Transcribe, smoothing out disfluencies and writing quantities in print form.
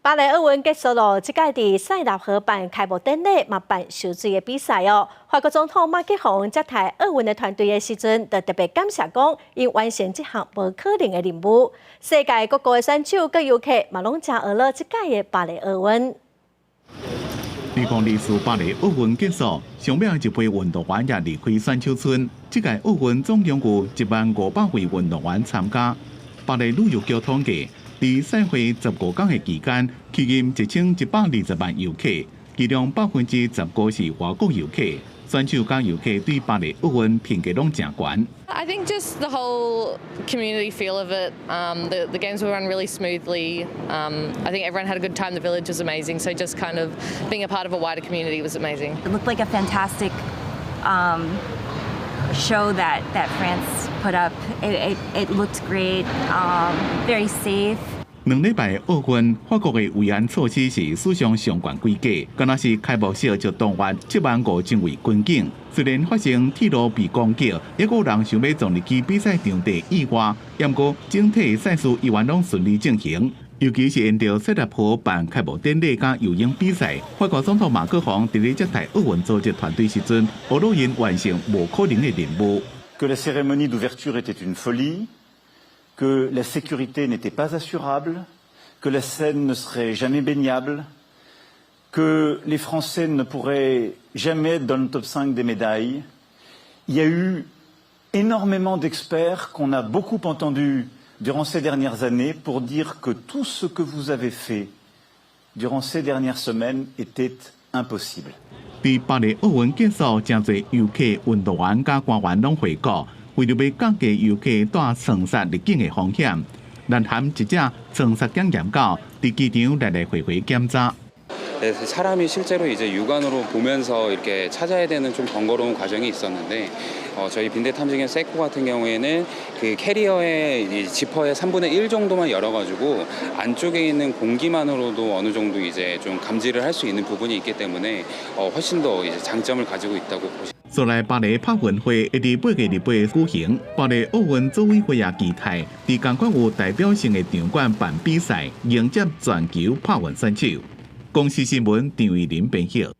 巴黎奧運結束囉，這屆佇塞納河辦開幕典禮嘛辦游水的比賽哦。法國總統馬克宏接待奧運的團隊的時陣，就特別感謝講，𪜶完成這項無可能的任務。世界各國的選手佮遊客嘛攏誠呵咾這屆的巴黎奧運。2024巴黎奧運結束，上尾一批運動員也離開選手村。這屆奧運總共有1萬500位運動員參加。巴黎旅遊局統計，佇賽會15天的期間，吸引1120萬遊客，其中15%是外國遊客。選手佮遊客對巴黎奧運評價攏誠懸。 I think just the whole community feel of it. The games were run really smoothly. I think everyone had a good time. The village was amazing. So just kind of being a part of a wider community was amazing. It looked like a fantastic show that France put up. It looked great, very safe. 兩禮拜奧運，法國的維安措施是史上上懸規格，敢若是開幕式就動員7萬5千位軍警。雖然發生鐵路被攻擊，猶閣有人想欲撞入去比賽場地意外，毋過整體賽事依然攏順利進行。尤其是沿著塞納河辦開幕典禮佮游泳比賽，法國總統馬克宏佇咧接待奧運組織團隊時陣，呵咾𪜶完成無可能的任務。 Que la cérémonie d'ouverture était une folie, que la sécurité n'était pas assurable, que la Seine ne serait jamais baignable, que les Français ne pourraient jamais être dans le top 5 des médailles. Il y a eu énormément d'experts qu'on a beaucoup entendus durant ces dernières années pour dire que tout ce que vous avez fait durant ces dernières semaines était impossible. 佇巴黎奧運結束，誠濟遊客、運動員佮官員攏回國，為著欲降低遊客帶倉殺入境的風險，南韓一隻倉殺檢驗狗佇機場來來回回檢查。 네, 사람이 실제로 이제 육안으로 보면서 이렇게 찾아야 되는 좀 번거로운 과정이 있었는데 저희 빈대 탐지견 세코 같은 경우에는 그 캐리어의 이 지퍼의 3분의 1 정도만 열어가지고 안쪽에 있는 공기만으로도 어느 정도 이제 좀 감지를 할 수 있는 부분이 있기 때문에 훨씬 더 이제 장점을 가지고 있다고 보시. 煞來巴黎帕運會會佇8月28舉行，巴黎奧運組委會也期待，佇仝款有代表性的場館辦比賽，迎接全球帕運選手。公視新聞張玉林編譯。